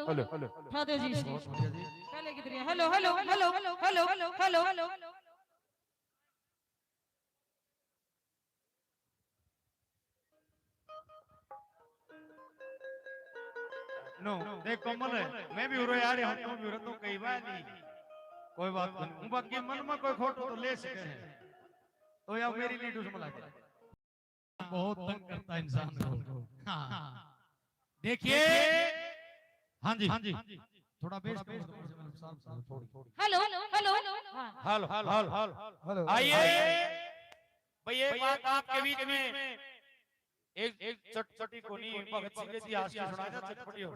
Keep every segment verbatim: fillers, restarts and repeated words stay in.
Hello, hello. उठा दो जी इसको। पहले किधर है? Hello, hello, hello, hello, hello, hello. No, देख कमल, मैं भी उरे आ रहा हूँ, तू भी उरे, तो कई बार नहीं। कोई बात नहीं। वो बाकी मन में कोई खोटो तो ले सके हैं। तो यार मेरी ली दुश्मन लगे। बहुत तंग करता है इंसान को। हाँ। देखिए। हाँ जी। हाँ जी। थोड़ा बेस करो, थोड़ी। Hello, hello, hello. हाँ। Hello, hello, hello, hello. Hello. आइए। भाई, एक बात आपके बीच में, एक, एक चटपटी को नहीं, भगत सिंह के इतिहास की सुना दे, चटपटी हो।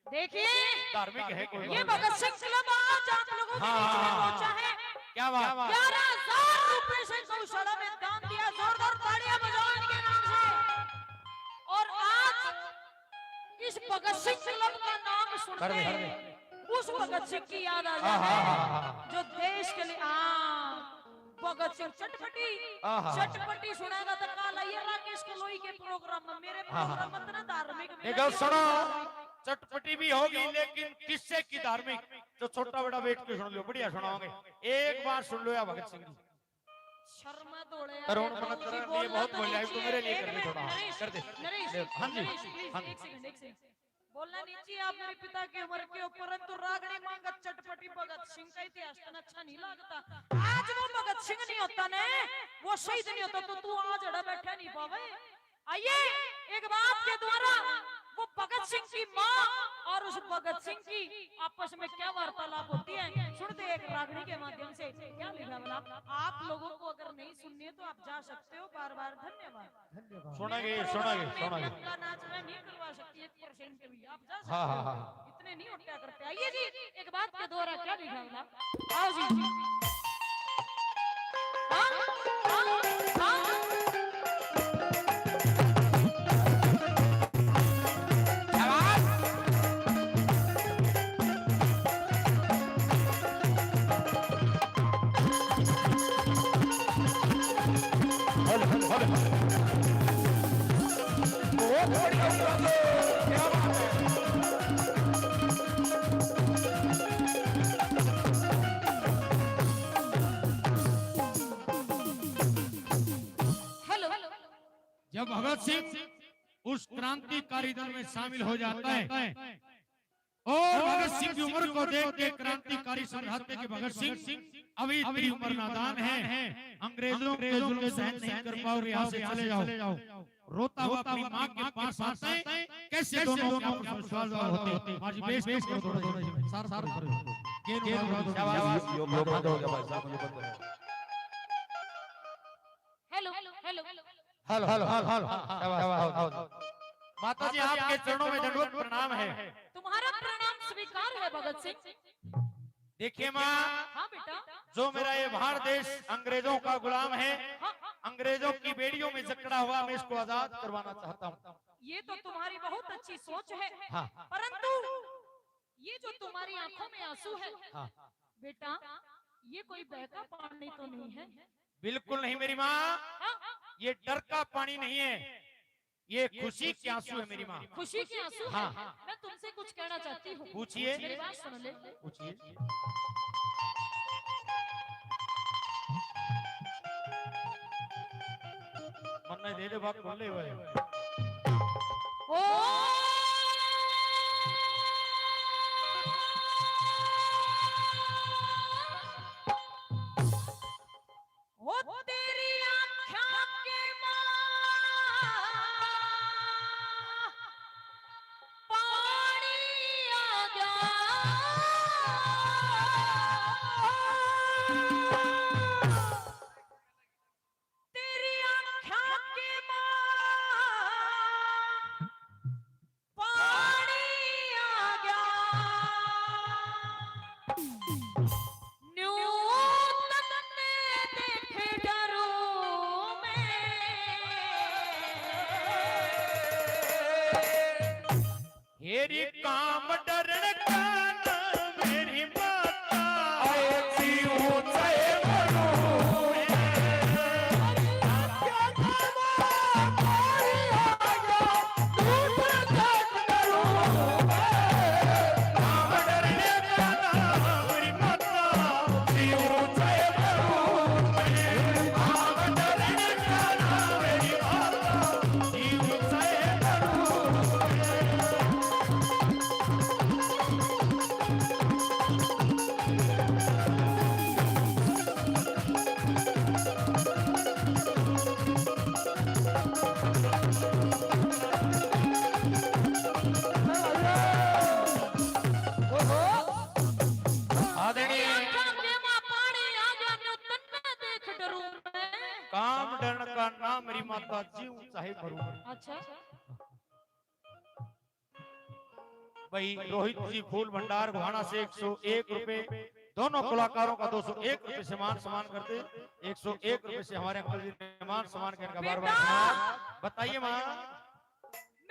देखिए, धार्मिक है कोई ये बात। भगत सिंह क्लब आज आप लोगों के हाँ, बीच में हाँ, पहुंचा हाँ। है। क्या बात। ग्यारह हजार रुपए से गौशाला में दान दिया, जोरदार तालियां बजाओ इनके नाम से। और आज इस भगत सिंह क्लब का नाम सुनते कर दे, कर दे। हैं, उस भगत सिंह की याद आ हाँ, जाती हाँ, है, हाँ, हाँ। जो देश के लिए, हाँ, भगत सिंह चटपटी, आहा। चटपटी सुनाएगा तो काल आइए राकेश कलोई के प्रोग्राम में, मेरे आहा। प्रोग्राम में इतना धार्मिक ये मिला गल कि सुनो, धार्मिक। चटपटी भी होगी, लेकिन किससे की धार्मिक? जो छोटा बड़ा बैठ के सुन लो, बढ़िया सुनाओगे। एक बार सुन लो या भगत सिंह जी। शर्मा धोले यार, करुण यार, मत जी, करो, ये बोलना बहुत तो बोल रहा है, नहीं तो मेरे लिए चाहिए। कर दे एक थोड़ा। मिनट, नरेश, कर दे। नरेश, हाँ जी, नरेश, please, हाँ जी। एक second, एक second। बोलना नहीं चाहिए, आप मेरे पिता की उम्र के हो, परंतु रागड़ी मांगत चटपटी भगत सिंह का इतिहास तने अच्छा नहीं लगता। आज वो भगत सिंह नहीं होता ने, वो शहीद नहीं होता तो तू आज अड़ा बैठा नहीं पावे। आइए, एक बात के द्वारा वो भगत सिंह की माँ और उस भगत सिंह की आपस में क्या वार्तालाप होती है, सुनते हैं एक रागड़ी के माध्यम से। क्या लिखा भला? आप लोगों को अगर नहीं सुननी है तो आप जा सकते हो। बार बार धन्यवाद। धन्यवाद। सुनांगे, सुनांगे, सुनांगे। का नाच मैं नहीं करवा सकती एक percent भी। आप जा सकते हो। हाँ, हाँ, हाँ। इतने नहीं उठा करते। आइए जी, एक बात के द्वारा क्या लिखा भला? आओ जी। हाँ, हाँ, हाँ। Hello, hello, hello. बहुत बढ़िया, क्या बात है। हेलो। जब भगत सिंह उस क्रांतिकारी दल में शामिल हो जाता है, और भगत सिंह की उम्र को देख के क्रांतिकारी समझाते कि भगत सिंह, अभी तेरी उम्र नादान है, अंग्रेजों के जुल्म सहन नहीं कर पाओगे, यहाँ से चले जाओ। रोता हुआ अपनी माँ के पास आता है, कैसे दोनों के आपस में विश्वास होते हैं। आज बेस, बेस करो थोड़ा सा, सार, सार करो। ये लो, लो, लो, लो। यो, यो बंद हो गया भाई साहब, यो बंद है। Hello, hello, hello, hello, hello, hello. आओ, आओ, आओ। माता जी, आपके चरणों में दंडवत प्रणाम है। तुम्हारा प्रणाम स्वीकार है भगत सिंह। देखिए माँ, हाँ बेटा। जो मेरा ये भारत देश अंग्रेजों का गुलाम है, हाँ, हाँ। अंग्रेजों की बेड़ियों में जकड़ा हुआ, मैं इसको आजाद करवाना चाहता हूँ। ये तो तुम्हारी बहुत अच्छी सोच है, हाँ। परंतु ये जो तुम्हारी आंखों में आंसू है, हाँ। बेटा, ये कोई बह का पानी तो नहीं है? बिल्कुल नहीं मेरी माँ, हाँ। ये डर का पानी नहीं है, ये खुशी के आंसू है मेरी माँ। खुशी के आंसू है? हाँ। मैं तुमसे कुछ कहना चाहती हूँ। पूछिए। मेरी बात सुन ले। पूछिए। मन्ने दे दे बात बोले हुए। ओ ओ तेरी आँख्या के माँ पानी आ गया। तेरी आँख्या के माँ पानी आ गया। न्यू तन्ने देख डरूं मैं। हेरी काम डरण का ना मेरी माता। आए जीव चाहे मरूं। आख्या काम पानी आ गया, तू तो देख डरूं मैं। चाहे मरूं। अच्छा। भाई रोहित जी फूल भंडार घुआना से एक सौ एक रुपए, दोनों कलाकारों का दो सौ एक रुपए से मान सम्मान करते, एक सौ एक रुपए से हमारे अंकल जी ने मान सम्मान करने का बार बार बेटा! धन्यवाद। बताइए माँ।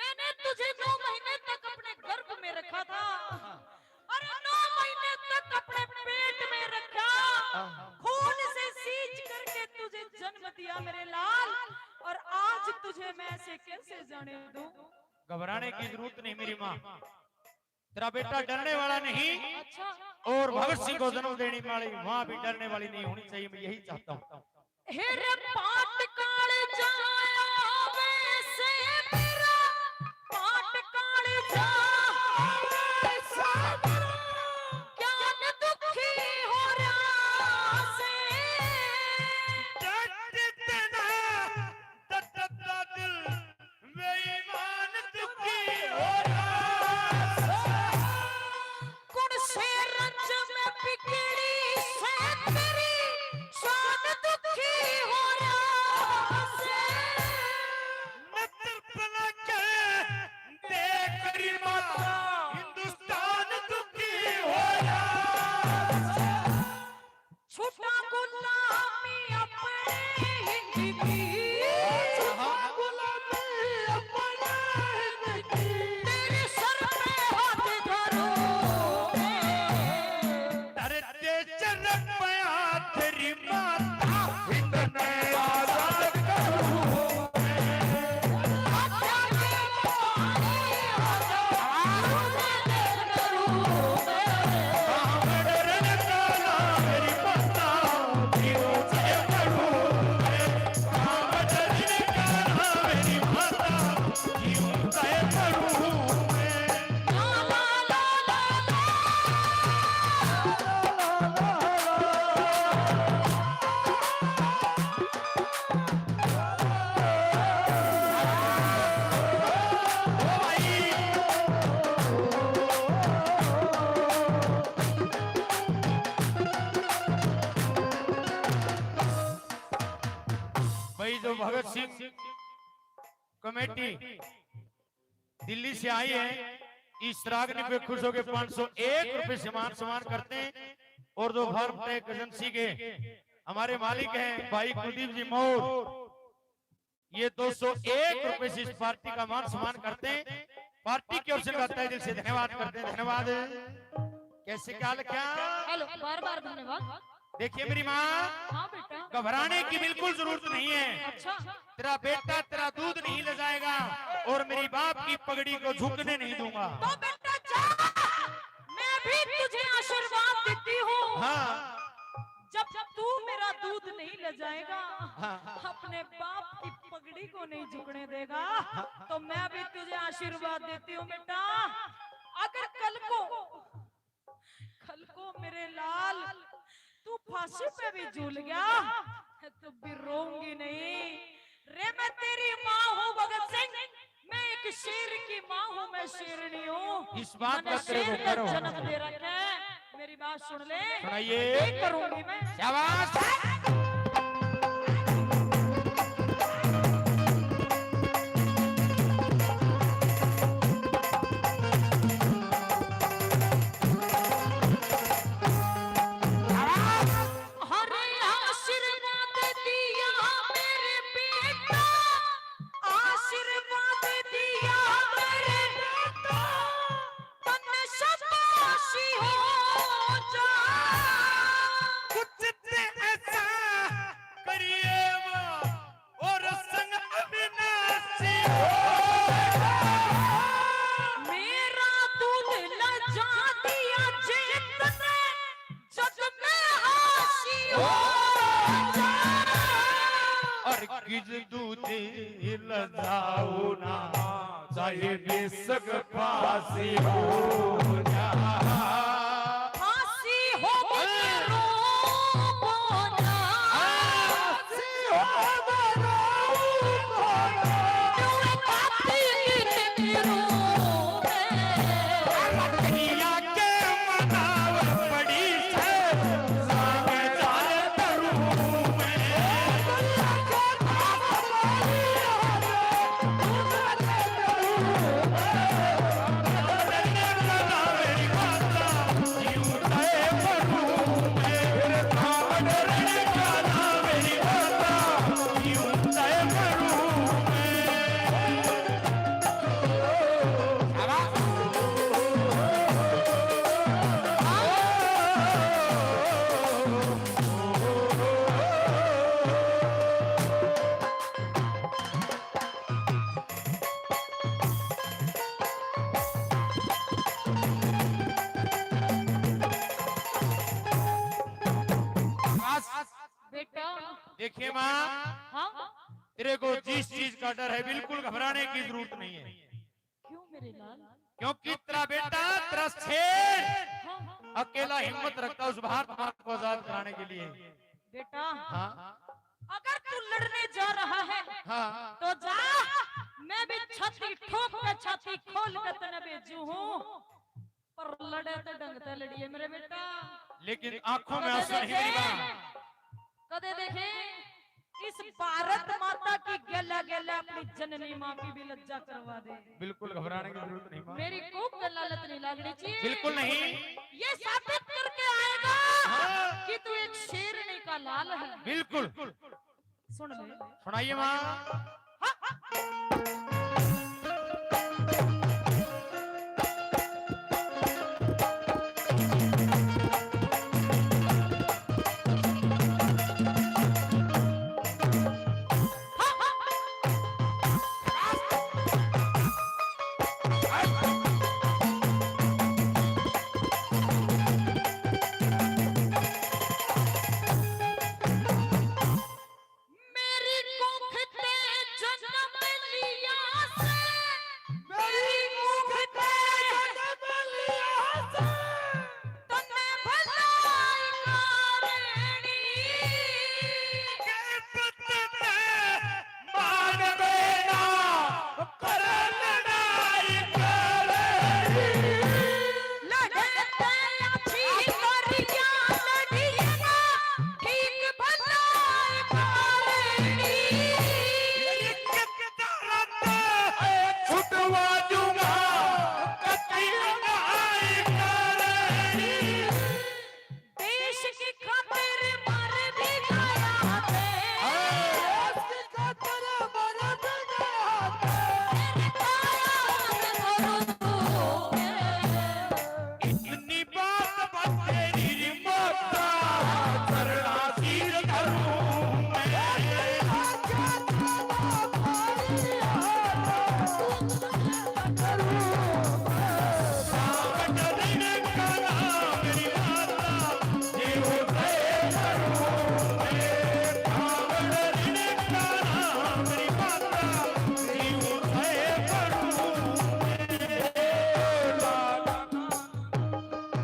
मैंने तुझे नौ महीने तक अपने गर्भ में रखा था। अरे, नौ महीने तक अपने पेट में रखा, खून से सींच करके तुझे जन्म दिया मेरे लाल, और आज तुझे मैं ऐसे कैसे जाने दूं? घबराने की जरूरत नहीं मेरी माँ, तेरा बेटा डरने वाला नहीं। अच्छा। और भगत सिंह को जन्म देने वाली माँ भी डरने वाली नहीं होनी चाहिए, मैं यही चाहता हूँ। हे रे पाट काल जाया वे से मेरा, पाट काल जा ज्ञान दुखी हो रहा से। डट तना तटता दिल बेईमान दुखी हो रहा। कौन से रंज में बिगड़ी से तेरी शान दुखी हो रहा से। नतर पलक देख री माता हिंदुस्तान दुखी हो रहा। छुटा गुलामी अपने हिंद की, छुटा गुलामी अपने हिंद की। तेरे सर पे हाथ धरूं मैं। धरती चरक पया तेरी माता हिंद ने आजाद करूं। भाई जो भगत सिंह कमेटी दिल्ली से आई है, इस रागनी पे खुश होकर पाँच सौ एक रुपए से मान सम्मान करते हैं। और जो फार्म टेक एजेंसी के हमारे मालिक हैं भाई कुलदीप जी मौर्य, ये दो सौ एक रुपए से इस पार्टी का मान सम्मान करते हैं। पार्टी की ओर से इनका तहे दिल से धन्यवाद करते हैं। धन्यवाद। कैसे क्या लख्या? हेलो, बार बार धन्यवाद। देखिए मेरी माँ, हाँ बेटा। घबराने की बिल्कुल जरूरत नहीं है। अच्छा। तेरा बेटा तेरा दूध नहीं ले जाएगा और मेरी बाप की पगड़ी को झुकने नहीं दूंगा। तो बेटा जा, मैं भी तुझे आशीर्वाद देती हूँ। हाँ। जब तू मेरा दूध नहीं ले जाएगा, हाँ। अपने बाप की पगड़ी को नहीं झुकने देगा, हाँ। तो मैं भी तुझे आशीर्वाद देती हूँ बेटा। अगर कल को कल को मेरे लाल तू फांसी पे भी झूल गया, तो भी रोऊंगी नहीं। रे मैं तेरी माँ हूँ भगत सिंह, मैं एक शेर की माँ हूँ, मैं शेरनी हूँ। इस बात का तेरे को शेर का करो। जन्म दे रखा है। मेरी बात सुन ले। सुनाइए। ये करूंगी मैं। शाबाश। हरे आशीर्वाद दिया मेरे बेटा, आशीर्वाद दिया मेरे बेटा, तन शाबाशी हो जा। कुछ ते ऐसा करिए वो और संग अविनाशी हो। मेरा दूध लजा दिया जेत ने, जग में हाशी हो जा। और गिज दूध लजाओ ना, चाहे बेशक फांसी हो जा। फांसी हो गई रो बोला। देखिए माँ, हाँ? तेरे को जिस चीज का डर है, बिल्कुल घबराने की जरूरत नहीं है। क्यों मेरे लाल? क्योंकि तेरा बेटा, तेरा शेर हाँ। अकेला हिम्मत रखता उस भारत माँ को आजाद कराने के लिए। बेटा, हाँ। अगर तू लड़ने जा रहा है, हाँ। तो जा, मैं भी छाती ठोक के, छाती खोल के तने भेजू हूँ, पर लड़े तो ढंग ते लड़िए मेरे बेटा। लेकिन आंखों में कदे आंसू नहीं देखे, मेरी माँ। कदे देखे, इस भारत माता की गला गला अपनी जननी माँ की भी लज्जा करवा दे। बिल्कुल घबराने की जरूरत नहीं माँ। मेरी कोई गलालत नहीं लागनी चाहिए। बिल्कुल नहीं। ये साबित करके आएगा हाँ। कि तू एक शेरनी का लाल है। बिल्कुल। सुन ले। सुनाइए माँ। मेरी कोख ते जन्म लिया से, मेरी कोख ते जन्म लिया से, तन्ने भलाई करनी। किस्मत ते मानवे ना, पर लड़ाई करनी। लड़े ते अच्छी करिया लड़िए ना, ठीक भलाई करनी। एक दर्द छुटवा दूंगा, कत्ती लड़ाई करनी। देश की खातिर मर भी गया है। देश की खातिर मर भी गया है। तेरे काया मत करो तू। इतनी बात बस तेरी रे माता, धरना सिर धरूं मैं।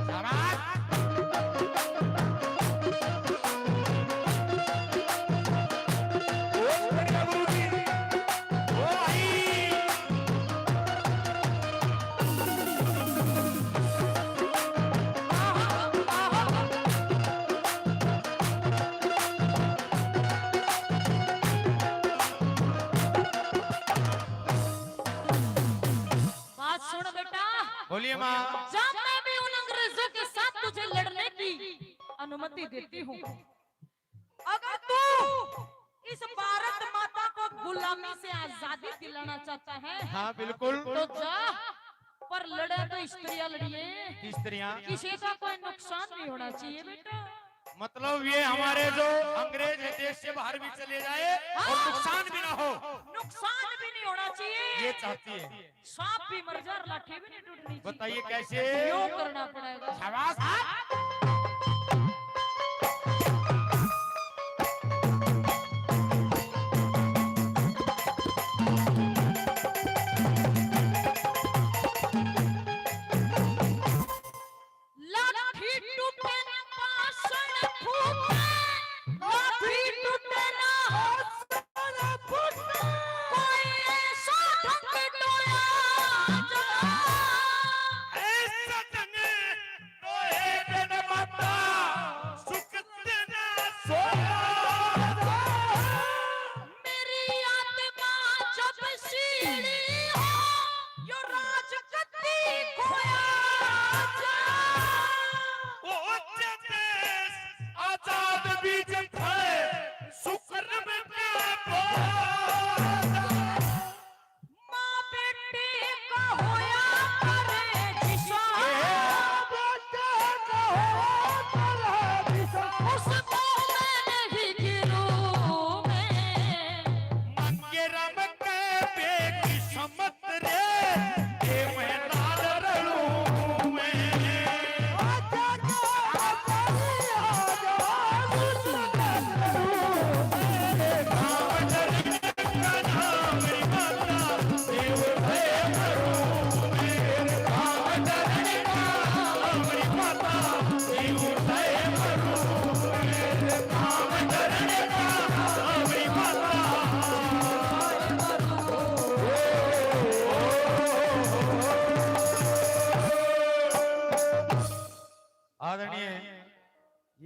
शाबाश। बहुत बढ़िया गुरु जी। ओ भाई। बात सुन बेटा। बोलिए माँ। जब मैं भी उन अंग्रेजों के साथ तुझे लड़ने की अनुमति देती हूँ, अगर तू इस भारत माता को गुलामी से आजादी दिलाना चाहता है, हाँ, बिल्कुल। तो जा, पर लड़े तो स्त्रियां लड़िए। स्त्रियां? किसी का कोई नुकसान नहीं होना चाहिए बेटा। मतलब ये हमारे जो अंग्रेज है देश से बाहर भी चले जाए और हाँ। नुकसान भी ना हो। नुकसान भी नहीं होना चाहिए। ये चाहती है। सांप भी मर जा और लाठी भी नहीं टूटनी चाहिए। बताइए कैसे? यो करना पड़ेगा। शाबाश। लाठी टूटे ना भाषण फूटे, लाठी टूटे ना भाषण फूटे। कोई ऐसा ढंग टोया जा। ऐसा ढंग टोए दे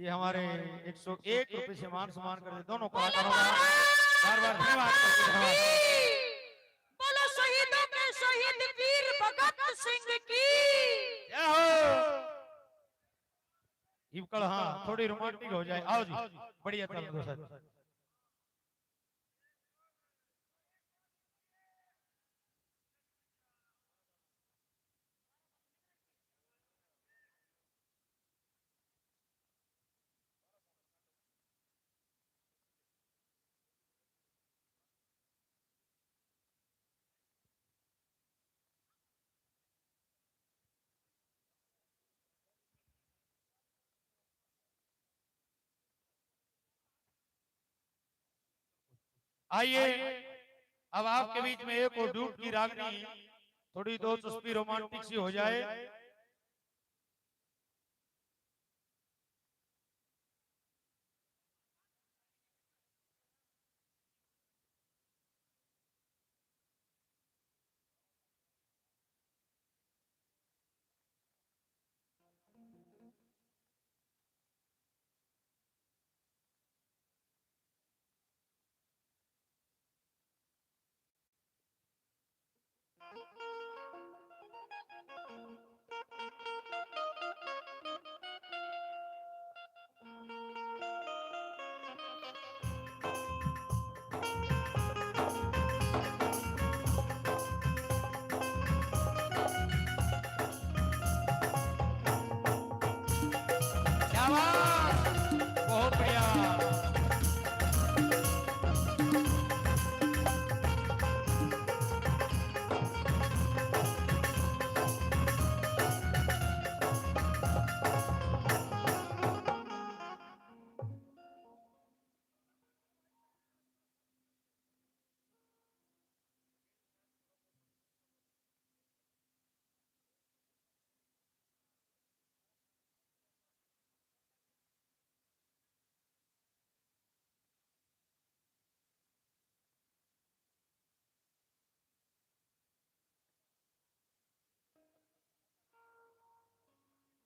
ये हमारे एक सौ एक रुपए से मान सम्मान कर दे दोनों कलाकारों का। बार बार धन्यवाद करते हैं। बोलो शहीदों के शहीद वीर भगत सिंह की। जय हो। इवकल हाँ, थोड़ी रोमांटिक हो जाए। आओ जी, बढ़िया, चल दो सर। आइए, अब आपके बीच में एक और ड्यूट की रागनी, थोड़ी दो चुस्पी रोमांटिक सी हो जाए। शाबाश, बहुत बढ़िया।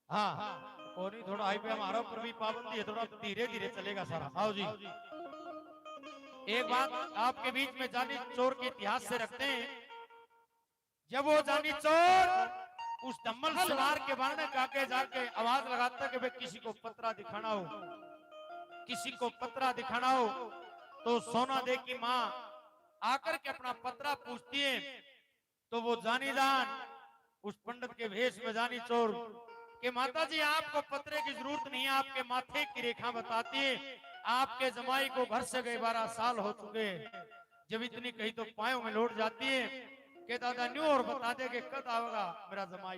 हाँ, कोनी, थोड़ा हाई पे हमारा ऊपर भी पाबंदी है, थोड़ा धीरे धीरे चलेगा सारा। आओ जी, एक बात आपके बीच में जानी चोर के इतिहास से रखते हैं। जब वो जानी चोर उस धम्मल सुनार के बारणे के आगे जाके आवाज लगाता कि भाई किसी को पतरा दिखाना हो, किसी को पतरा दिखाना हो, तो सोना दे की माँ आकर के अपना पतरा पूछती है। तो वो जानी जान उस पंडित के भेष में जानी चोर के, माता जी, आपको पतरे की जरूरत नहीं है, आपके माथे की रेखा बताती है। आपके जमाई को घर से गए बारह साल हो चुके हैं। जब इतनी कही तो पायों में लौट जाती है कि दादा न्यू और बता दे कि कद आवेगा मेरा जमाई,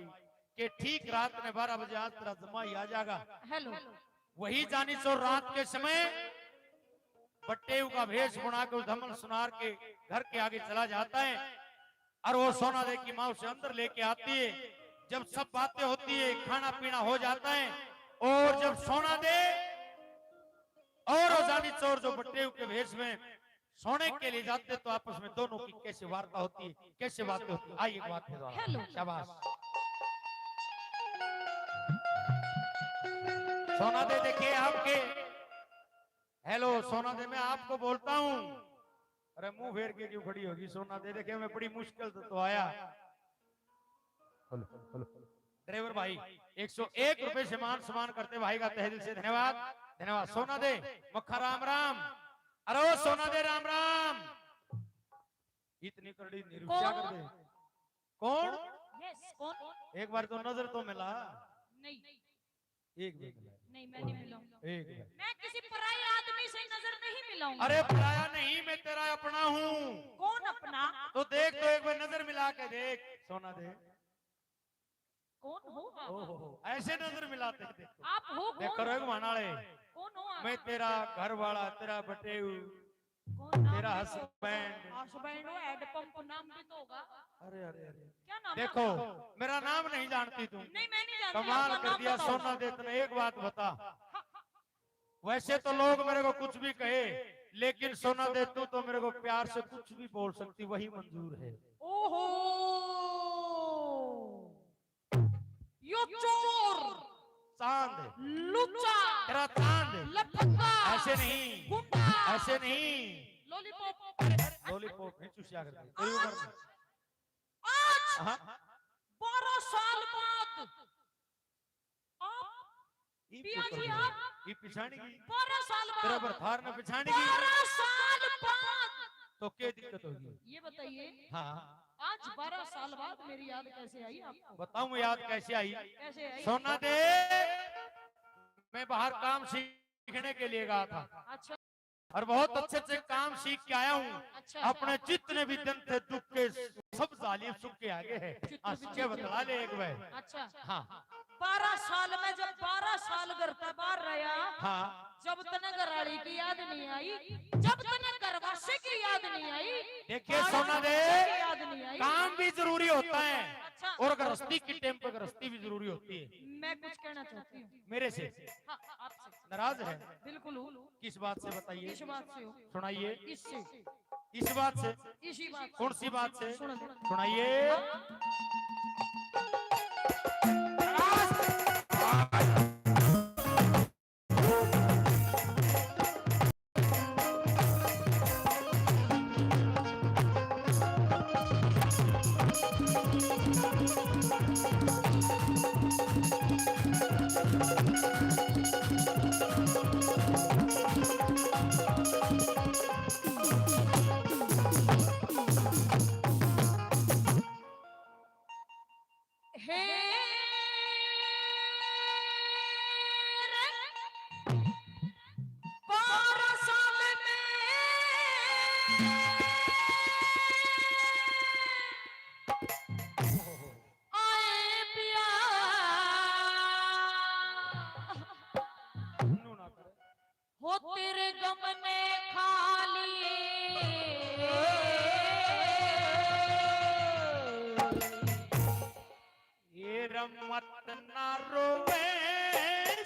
के ठीक रात ने बारह बजे आज तेरा जमाई आ जाएगा। हेलो। वही जानी चोर रात के समय बट्टेऊ का भेष बना के उस धमल सुनार के घर के आगे चला जाता है और वो सोना दे की माँ उसे अंदर लेके आती है। जब सब बातें होती है, खाना पीना हो जाता है और जब सोना दे और वो जानी चोर जो बट्टेऊ के भेष में सोने के लिए जाते तो आपस में दोनों की कैसे वार्ता होती है, कैसे बातें होती है। आइए, एक बात है। हेलो। शाबाश। सोना दे, देखिए आपके, हेलो सोना दे, मैं आपको बोलता हूँ। अरे मुंह फेर के क्यों खड़ी होगी सोना दे? देखिए मैं बड़ी मुश्किल से तो आया। Hello, hello. ड्राइवर भाई, एक सौ एक रुपए से मान सम्मान करते भाई का तहे दिल से धन्यवाद। धन्यवाद। सोना दे, मक्खा राम राम। अरे ओ सोना दे, राम राम। इतनी करड़ी निरुचा कर दे। कौन? यस, कौन? एक बार तो नजर तो मिला। नहीं। एक बार मिला। नहीं, मैं नहीं मिलाऊंगी। एक बार। मैं किसी पराये आदमी से नजर नहीं मिलाऊंगी। अरे पराया नहीं, मैं तेरा अपना हूँ। कौन अपना? तो देख, तो एक बार नजर मिला के देख, सोना दे। कौन हो आप? ओहो, ऐसे नजर मिलाते हैं, देखो। आप हो कौन? देखो, रघुमान वाले। कौन हो आप? मैं तेरा घर वाला, तेरा बटेऊ, कौन नाम तेरा भी तो होगा? Husband। Husband हो, head pump नाम भी तो होगा। अरे, अरे, अरे। क्या नाम है देखो, आपका? मेरा नाम नहीं जानती तुम। नहीं, मैं नहीं जानती। कमाल कर दिया सोना दे, तूने एक बात बता। हाँ। वैसे तो लोग मेरे को कुछ भी कहे, लेकिन सोना दे, तू तो मेरे को प्यार से कुछ भी बोल सकती, वही मंजूर है। ओहो, यो चोर, चांद। लुच्चा। तेरा चांद। लफंगा। ऐसे नहीं। गुंडा। ऐसे नहीं। लॉलीपॉप। लॉलीपॉप नहीं चूसिया करते। तेरी उम्र में। आज हाँ। बारह साल बाद आप ये पिया क्यों जी कर रहे हो? आप ये पिछाड़ी की। बारह साल बाद। तेरा बरथार ने पिछाड़ी की। बारह साल बाद। तो क्या दिक्कत होगी? ये बताइए। हाँ। आज बारह साल बाद मेरी याद कैसे आई आपको? बताऊं याद कैसे आई? कैसे आई? सोना दे, मैं बाहर काम सीखने के लिए गया था। अच्छा। और बहुत अच्छे अच्छे काम सीख के आया हूँ। अच्छा। अपने जितने भी दिन थे दुख के, सब जालिम सुख के आगे है। चित्त आज भी के चित्त। बतला ले एक बार। अच्छा। हाँ। बारह साल में जब बारह साल घर से बाहर रहा, हाँ। जब तने घरवाली की याद नहीं आई, जब तने घरवासी की याद नहीं आई, देखिए, बारह सोना साल दे, की याद नहीं आई। काम भी जरूरी होता है। अच्छा। और गृहस्थी की टाइम पे गृहस्थी भी जरूरी होती है। मैं कुछ कहना चाहती हूँ। मेरे से? हाँ, आपसे। नाराज है? बिल्कुल हूँ। किस बात से बताइए? किस बात से हो? सुनाइए। इससे। इस बात से? इसी बात से। कौन सी बात से? सुनो, सुनो। सुनाइए। हे रे, बारह साल में आए पिया। हो तेरे गम ने खा लिए। ये रमत ना रोवे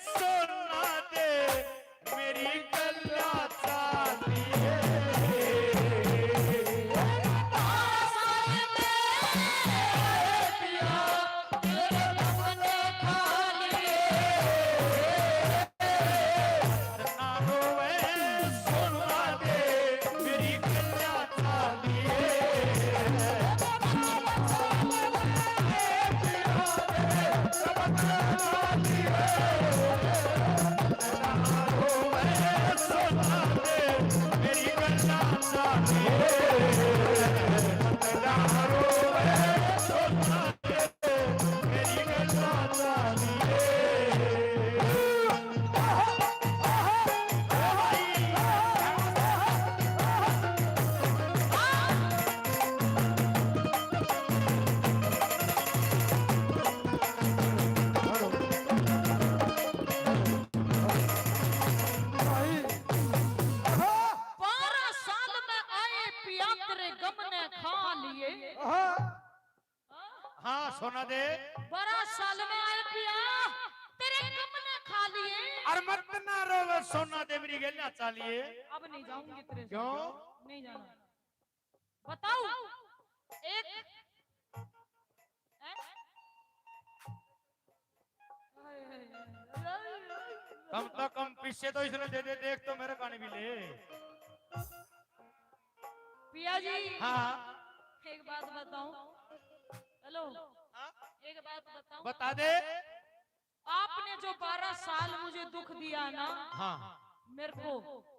सोना दे, मेरी गल्ला चाहती है। बारह साल में आए पिया तेरे गम ने खा लिए। हाँ। हाँ, सोना दे। बारह साल में आए पिया, तेरे गम ने खा लिए। अरे मत ना रोवे सोना दे, मेरी गल्ला चालिए। अब नहीं जाऊंगी तेरे से। क्यों? नहीं जाना। बताओ। एक हैं? कम तो कम पीछे तो इसने दे दे, देख तो मेरे कान भी ले। पिया जी। हाँ। एक बात बताऊं। हेलो। हाँ? एक बात बताऊं। बता दे। आपने जो बारह साल मुझे दुख दिया ना, हाँ। मेरे को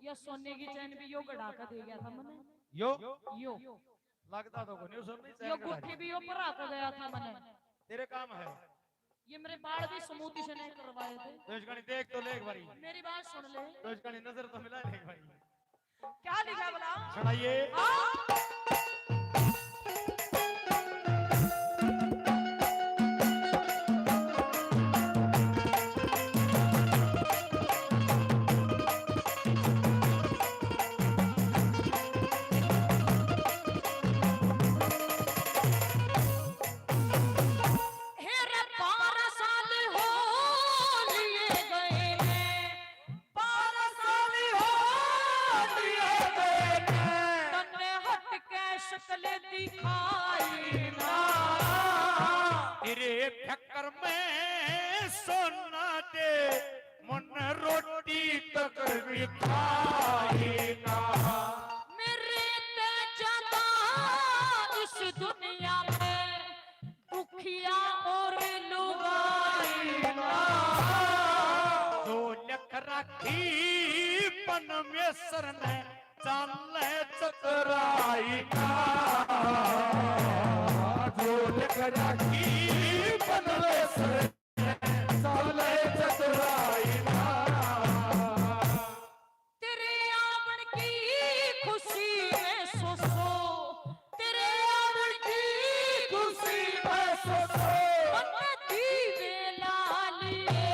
यह सोने की चैन भी यो गड़ा के दे गया था मने। यो? यो। लगता तो कोनी, सोने की चैन यो गड़ा गुट्ठी भी यो परा के गया था मने। तेरे काम है। ये मेरे बाल भी smooth से नहीं करवाए थे। तो इसका नहीं देख तो ले एक बारी। मेरी बात सुन ले। तो इसका नहीं नजर तो मिला ले एक बारी। क्या लिखा भला? सुनाइए। हाँ। हे रे, बारह साल हो लिए गए ने, बारह साल हो लिए गए ने, तन्ने हट के शक्ल दिखाई ना। तेरे चक्कर में सोना ते मन रोटी तक भी खाई ना। मेरे ते ज्यादा इस दुनिया में दुखिया और लुगाई ना। जो लिख राखी परमेश्वर ने चाले चतुराई ना। जो लिख राखी परमेश्वर साले चतुराई ना। तेरे आवन की खुशी में सो सो, तेरे आवन की खुशी में सो सो, मन दीवे लालिए।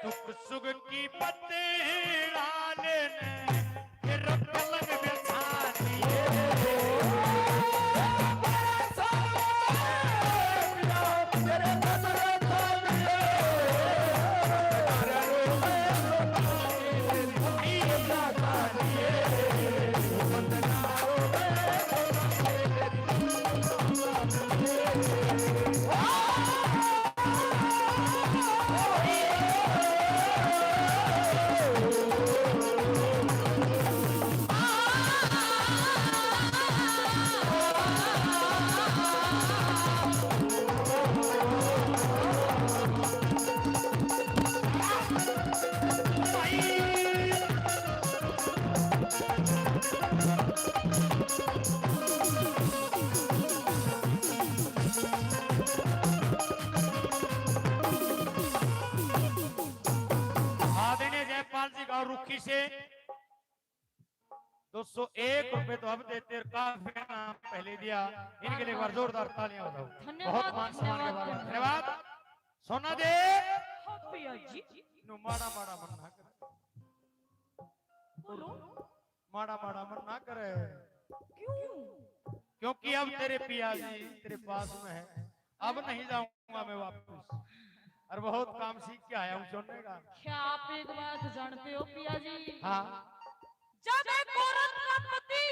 दुख सुख की पतराले ने तेरा पलंग बिछा दिए। आदरणीय जयपाल जी गांव रुखी से दो सौ एक रुपए तो अब देते और काफी इनाम पहले दिया। इनके लिए एक बार जोरदार तालियां बजाओ। धन्यवाद, बहुत मान सम्मान के धन्यवाद, बाद। धन्यवाद। धन्यवाद। सोना दे। हाँ पिया जी। नु माड़ा माड़ा मन ना करे। बोलो। माड़ा माड़ा मन ना करे। क्यों? क्योंकि अब तेरे पिया जी तेरे पास में है, अब नहीं जाऊंगा मैं वापस। और बहुत काम सीख के आया हूँ सोने का। क्या आप एक बात जानते हो पिया जी? हाँ। जब एक औरत का पति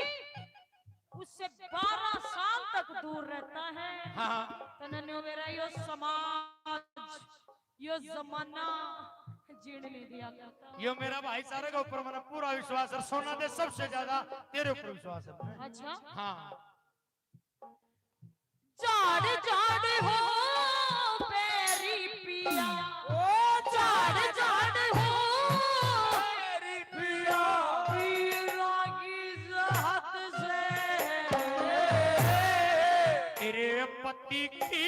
उससे बारह साल तक दूर रहता है, हाँ। तो नन्यो मेरा यो समाज, यो जमाना जीण नहीं दिया करता। यो मेरा भाई, सारे के ऊपर मेरा पूरा विश्वास है। सोना दे, सबसे ज्यादा तेरे ऊपर विश्वास है। अच्छा। हाँ। झाड़ झाड़ हो पैरी पिया, ओ झाड़ झाड़ हो पैरी पिया, पीरा की जहत से। तेरे पति की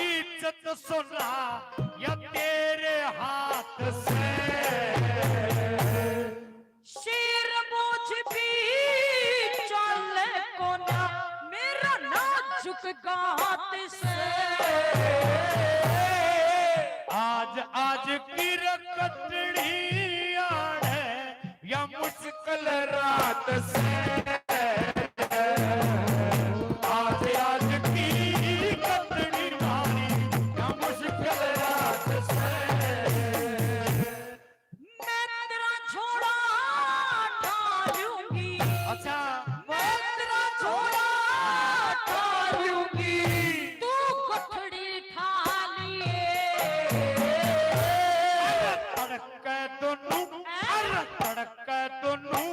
इज्जत सुना या तेरे हाथ से। शेर बोझ भी चल कोना मेरा नाजुक गात से। आज आज की रकटड़ी आड़े या मुश्किल रात से। आज आज की रकटड़ी मारी या मुश्किल रात से। मैं तेरा झोला उठा लूंगी। अच्छा। मैं तेरा झोला उठा लूंगी। तू गठड़ी उठा लिए। अरे तड़के दोनों, हैं? अरे तड़के दोनों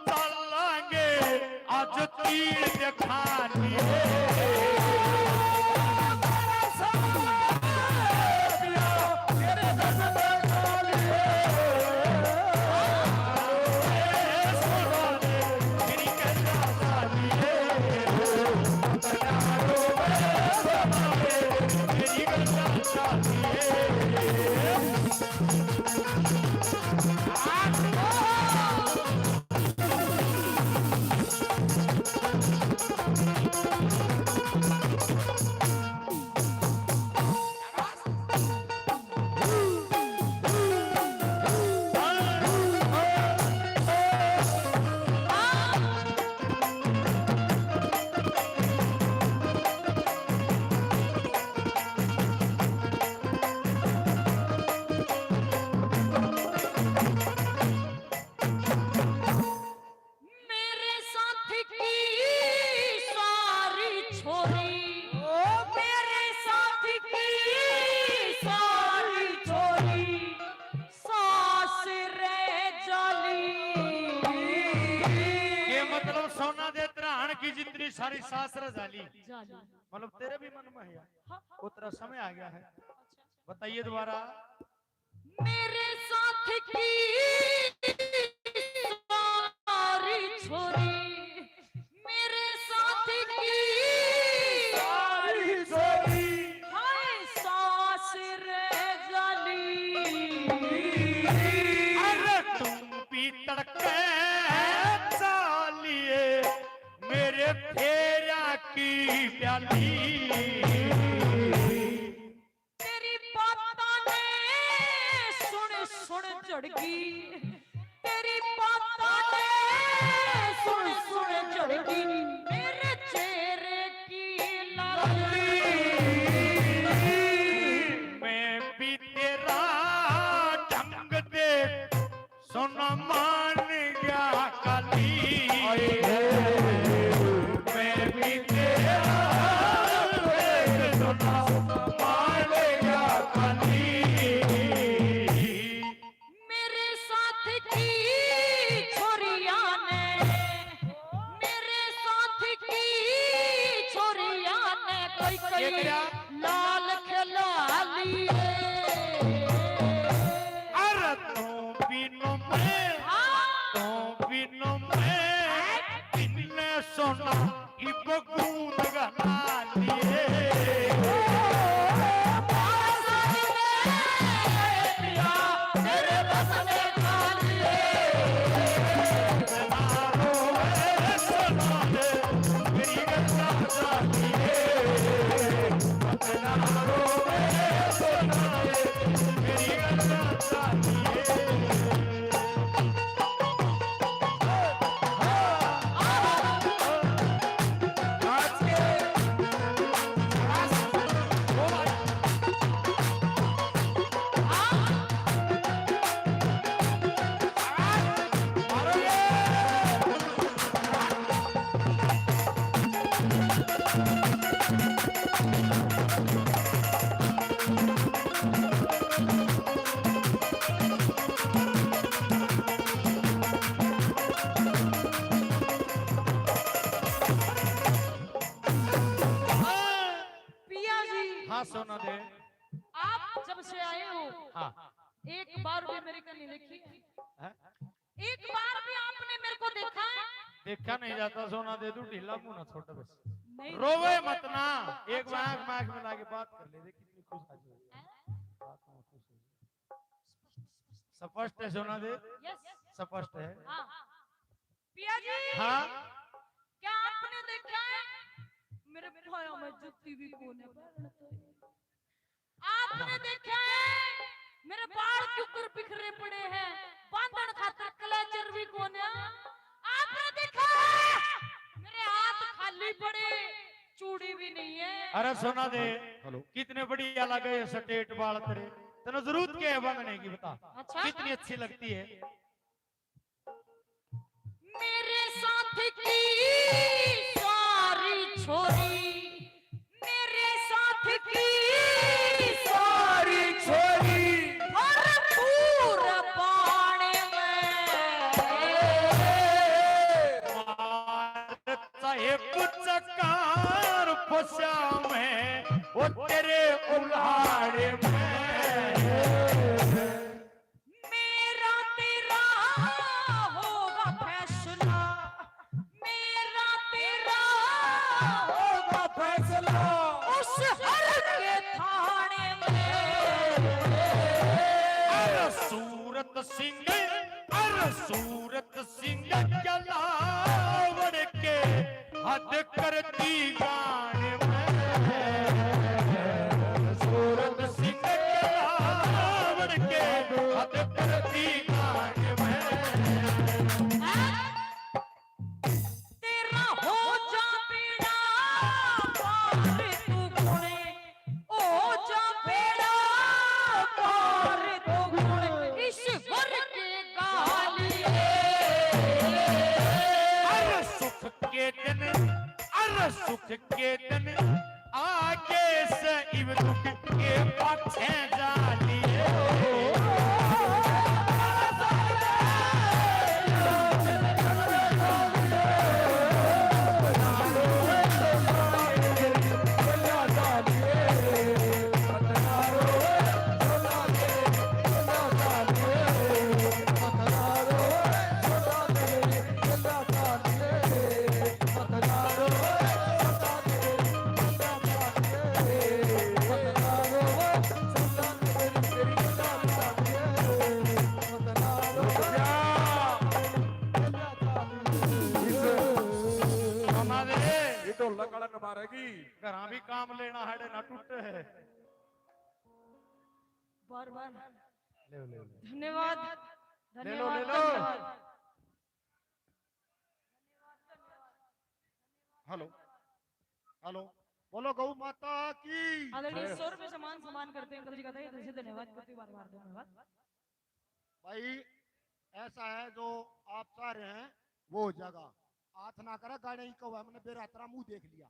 चलांगे। आज तीर दिखा दिए। सारी सासरा जाली। जाली। मतलब तेरे भी मन में है यार। हाँ। वो तेरा समय आ गया है। अच्छा। बताइए दोबारा। मेरे साथ की सारी छोरी, मेरे साथ की सारी छोरी, हाय सासरे जाली। अरे तुम भी तड़के चालिए मेरे फेरा की प्याली। तेरी बातां ने सुन सुन झड़की, तेरी बातां ने सुन सुन झड़की मेरे चेहरे की लाली। मैं भी तेरा ढंग देख सोना मान गया काली। मैं भी तेरा सोना मान गया काली। मेरे साथ की छोरिया ने, मेरे साथ की छोरिया ने कोई कोई लाल खिला लिए। अरे तू बिनु मैं, हाँ। तू बिनु मैं, इन्ने सोना इब गूंद गना लिए। पिया जी, हाँ सोना दे। आप जब से आए हो, हाँ। एक बार भी मेरी कली देखी? हैं? एक बार भी आपने मेरे को देखा है? देखा नहीं जाता सोना दे, तू ढीला मुंह ना छोड़ बस। नहीं। रोवे मत ना, एक बार आंख में आंख मिला के बात कर ले, देख कितनी खुश आज हो। बात में खुश हो। स्पष्ट है सोना दे, यस। स्पष्ट है। हाँ। पिया जी, हाँ। क्या आपने देखा है मेरे पाया में जूती भी कौन है पहन तो? आपने देखा है मेरे बाल क्यों कर बिखरे पड़े हैं, बांधण खातर क्लचर भी कौन है? आपने देखा है मेरे हाथ खाली पड़े, चूड़ी भी नहीं है। अरे सोना दे, हेलो। कितने बढ़िया लगे ये स्ट्रेट बाल तेरे। तेरे जरूरत क्या है बांधने की, बता। अच्छा। कितनी अच्छी लगती है। मेरे साथ की सारी छोरी, मेरे साथ की सारी छोरी भरपूर बाण में। मार चाहे कुछ कार फंसा मैं, वो तेरे उलाड़े में। मेरा तेरा होगा फैसला, मेरा तेरा होगा फैसला उस हर के थाने में। अरे सूरत सिंह, अरे सूरत सिंह जलावड़ के हद कर दी गान में। सूरत सिंह जलावड़ के हद कर दी गान में। तेरा हो जा बेड़ा पार तू कुण, हो जा बेड़ा पार तू कुण, ईश्वर के गालिए। अरे सुख के दिन, अरे सुख के दिन आगे से इब दुख के पाछे जा लिए। कड़न मारेगी। घरां भी काम लेना है, ना टूटे है। बार बार ले लो, ले लो। धन्यवाद। ले लो, ले धन्यवाद लो। धन्यवाद। हेलो, हेलो, बोलो गौ माता की। आदरणीय सौ रुपए सम्मान सम्मान करते हैं अंकल जी का, तहे दिल से धन्यवाद करते हैं, बार बार धन्यवाद। भाई, ऐसा है, जो आप चाह रहे हैं, वो हो जाएगा। हाथ ना करे, गाने ही कहो है, मैंने बेरा तेरा मुंह देख लिया।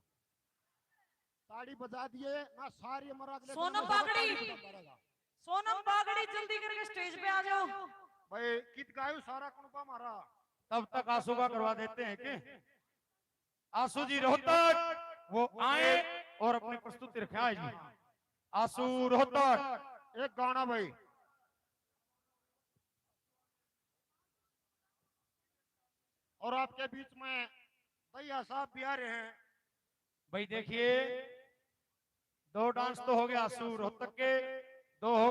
ताड़ी बजा दिए ना, सारी मरा अगले दिन सोनम में बागड़ी। ताड़ी बजाता रहेगा। सोनम बागड़ी, जल्दी करके स्टेज पे आ जाओ। भाई, कित गायो सारा कुणबा मारा। तब तक आंसू का करवा देते हैं कि आंसू जी रोहतक वो आए और अपनी प्रस्तुति रखें। आए जी, आंसू रोहतक। एक गाना भाई। और आपके बीच में भैया साहब भी आ रहे हैं। भाई देखिए, दो डांस तो हो गया आंसू रोहतक के, दो हो